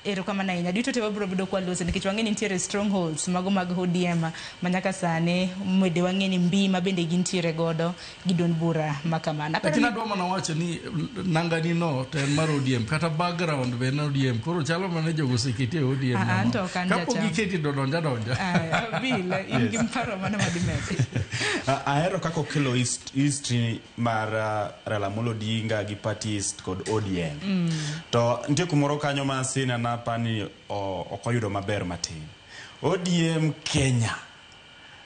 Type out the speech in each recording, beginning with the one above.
Erokamano ahinya. Duto te wabiro bedo kwa lose nikech wang'e ni nitiere strongholds mago mag ODM ma nyaka sani mede wang'e ni mbi ma bende gintiere godo gi duond bura ma kamano. Aparo Lakini ni adwa mana wacho ni nangani no to en mar ODM, kata background be en ODM, koro chalo mana jogo oseketi e ODM. Ah, mama. an to ok an Kapok jacham. giketi to donja donja. Aya, Bill, in gi paro mane madimedi? Ahero kaka okelo history mar Raila Amolo Odinga gi parties kod ODM. To nitie kumoro kanyo ma Sina napani ok oyudo maber matin. ODM Kenya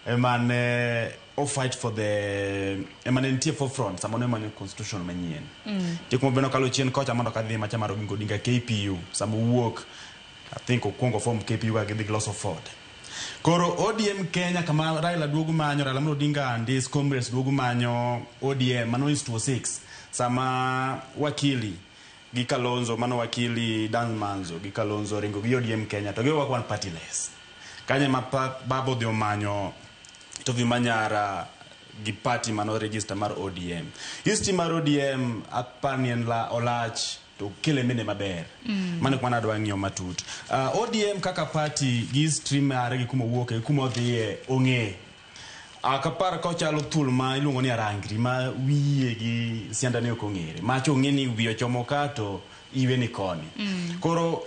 emane o fight for the, emane nitie forefront sama ne manyo constitution manyien. Nitie kuma bende okalo chien kocha mondo kadhi macha mar Oginga Odinga KPU sama owuok, I think okwongo form KPU ka gidhi giloso Ford. Koro ODM Kenya kama Raila duogo manyo, Raila Amolo Odinga and his comrades duogo manyo ODM mano is 2006 sama wakili gi Kalonzo, mano wakili Dan Manzo gi Kalonzo ringo gi ODM Kenya to giwako one party less. Kanyo ema baba odhi omanyo Tovi Manyara gi party mano register mar ODM. History mar ODM apar ni en la, olach to kele mine maber. Mano kuma nadwa ng'iyo matut. ODM kaka party gi history mare gi kuma owuoke gi kuma odhiye ong'e. Ok apar ka ochalo thuol ma iluongo ni arangri ma wiye gi siandane ok ong'ere. Macha ong'e ni wiye ochomo ka to iwe ni koni. Koro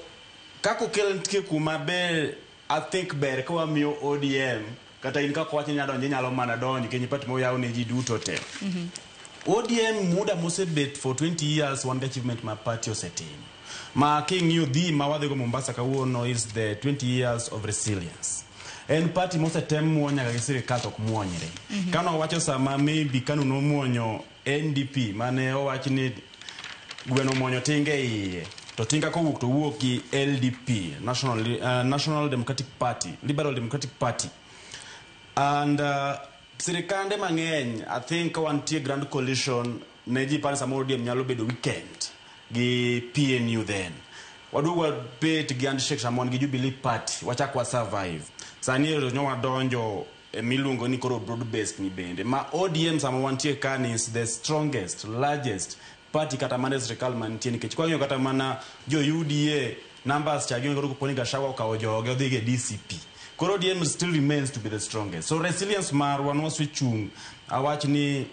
kaka okel nitie kuma be I think ber ka wamiyo ODM kata in kaka wacho ni inyalo donjo, inyalo mana donjo nikech party moyaw ne ji duto te. ODM muda mosebet for 20 years, wan gi achievement ma party osetimo. Ma king'iyo theme ma wadhigo Mombasa kawuono is the 20 years of resilience. En party mosetem muony nyaka gi sirikal to ok muonyre. Kano wacho sama maybe Kanu nomuonyo NDP mane owach ni gweno omuonyo tinga e iye, to tinga kowuok to owuok gi LDP, National Democratic Party, Liberal Democratic Party. And sirikande mang'eny, I think ka wantie Grand Coalition ne ji paro samoro ODM nyalo bedo weekend gi PNU, then waduogo wabet gi handshake sama wan gi Jubilee Party, wachak wa survive. Sani ero nyo wadonjo e miluongo ni koro broad based ni bende ma ODM sama wantie ka ni is the strongest, largest party kata mana e sirikal mantie, nikech kwang'iyo kata mana jo UDA numbers cha ging'e koro koponi Gachagua okawo joge odhi go e DCP, koro ODM still remains to be the strongest. So resilience marwa nwasechung', awach ni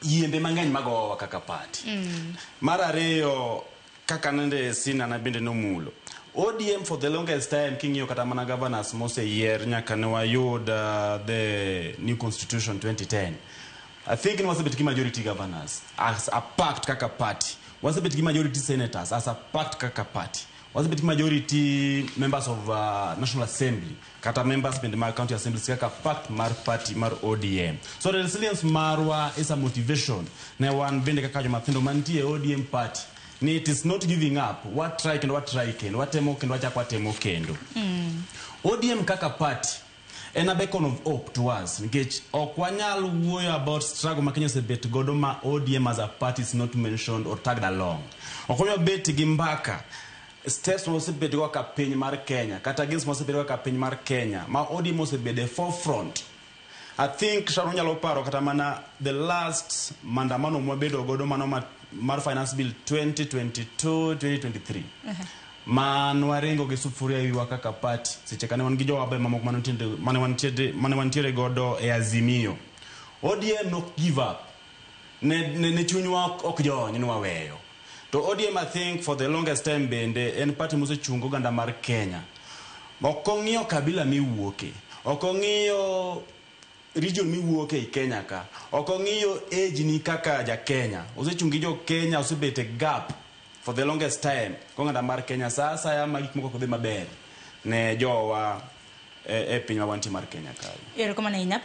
yiende mang'eny magowa kaka party. Mar ariyo, kaka nende Sina na bende nomulo ODM for the longest time, king'iyo kata mana governors moseyier nyaka ne wayud the new constitution 2010, I think ni wasebet gi majority governors as a pact kaka party, wasebet gi majority senators as a pact kaka party, wasebet gi majority members of National Assembly kata members bende mag county assemblies kaka pact mar party mar ODM. So the resilience marwa is a motivation ne wan bende kaka jomathindo mantie e ODM party ni it is not giving up. Wa try kendo, wa try kendo, watemo kendo, wachako watemo kendo. ODM kaka party en a beacon of hope to us nikech ok wanyal wuoyo about struggle ma Kenya osebet godo ma ODM as a party is not mentioned or tagged along. Ok wanyal bet gi mbaka steps ma osebet go kaka piny mar Kenya kata gains ma osebet go kaka piny mar Kenya ma ODM osebedo e forefront. I think Sharon nyalo paro kata mana the last maandamano mwabedo godo mano mar Finance Bill 2022 2023 ma nwaringo gi sufuria e wiwa kaka party seche kane wan gi jowabe mamoko mane wantiere godo e Azimio. ODM nok give up ne chunywa ok jony ni waweyo. To ODM, I think for the longest time bende en party mosechungo oganda mar Kenya. Ok ong'iyo kabila miwuoke, ok ong'iyo region miwuoke ei Kenya ka, ok ong'iyo age ni kaka ja Kenya. Osechung' gi jo Kenya, osebet e gap for the longest time koganda mar Kenya sa asaya ma gik moko ok dhi maber ne jowa e piny ma wantie mar Kenya kae. Erokamano ahinya.